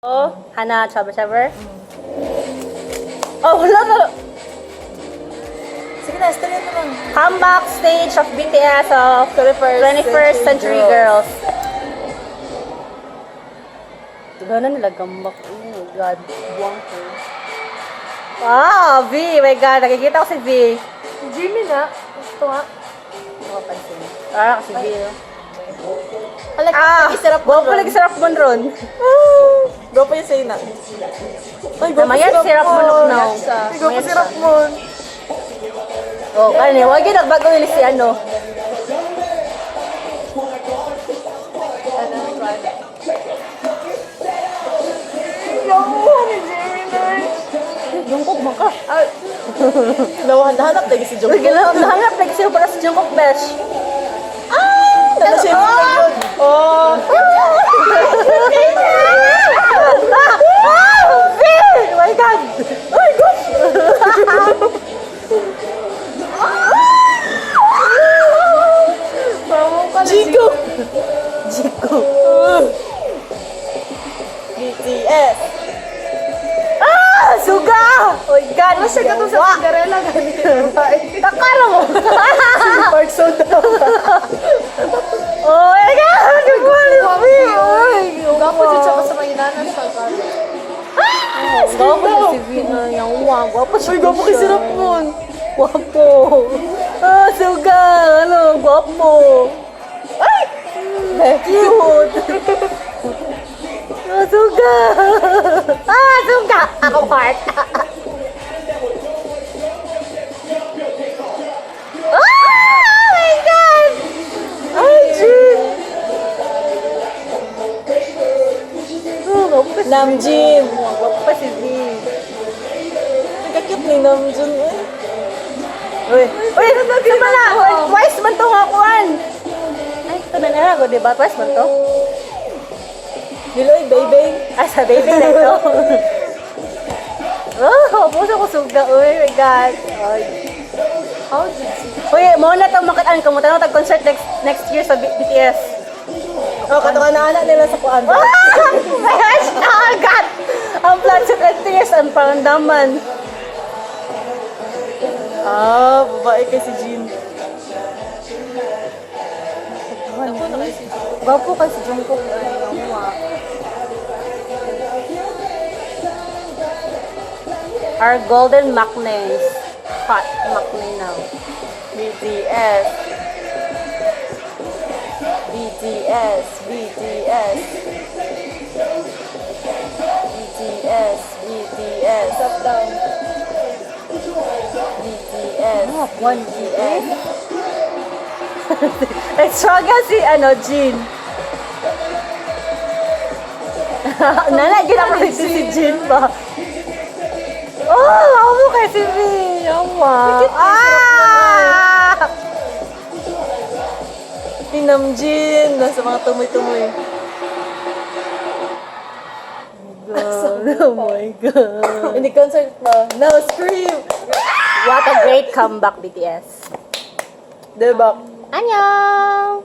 Oh, 하나, 잡을, 잡을. Oh, wala na. Sige na, istorya mo lang. Comeback stage of BTS of 21st 21st Century Girls. Diba na nila gambak? Oh my God. Buwang ko. Ah, V! My God, nakikita ko si V. Jimmy na. Gusto nga. Makapansin. Ah, si V. No? Alak, Ah, sarap Gwapo lagi sarap mon ron. Gwapo yung sa'yo na. Ay, Namayan sirap mo nok now. Ay, gwapo si Rapmon. Oh, kani, wag yun nagbago nila si ano. Gwapo ni Jimmy na. Jungkook man ka. Ay, nawahan, nahanap lagi si Jungkook. Uy, nahanap lagi siya para sa Jungkook besh. Ah! Nana siya yung yun. Oh! Ah! Ah! V! Oh my God! Oh my gosh! Jigo! Jiko. BTS! Ah! Suga! Oh my God! Ano siya katong sa Cinderella ganito? Takara mo! Park so daw. Oh my God! Gwapo si V! Oy! Gwapo dyan siya basta may inana siya. Ah! Gwapo si V. Ay, yawa. Gwapo siya. Uy, gwapo kay si Rapmon. Gwapo. Ah, suga. Ano, gwapo. Ay! Cute. Ah, suga. Ah, suga. Ako heart. Ah, oh my God! Ay, Jin! Oh, gwapo pa si Namjin! Gwapo pa si V. Nagka-cute ni Namjoon eh. Uy, uy, sama na. Twice man to nga kuan. Ay, ito na na ako, di ba? Twice man to. Niloy, baby. Ay, sa baby na ito. Oh, puso ko suga. Uy, my God. Ay. How did you? Uy, mo na itong makitaan ko. Mutanong tag-concert next next year sa BTS. Oh, katungan na anak nila sa kuan. Ah! My gosh! Oh, God! Ang plan sa 20 years, ang pangandaman. Ah, babae kay si Jin. Gwapo kasi Jungkook. Our golden maknae is hot maknae now. BTS. BTS, BTS. BTS, BTS. Up down. BTS. Oh, one BTS. Nag-struggle si ano, Jin. Nana, ginamit si Jin ba? Oh, ako kay si V. Yawa. Ah! Ni Namjin, nasa mga tumoy-tumoy. God. Oh my God. Hindi concert pa. Now scream! What a great comeback, BTS. Diba? Annyeong!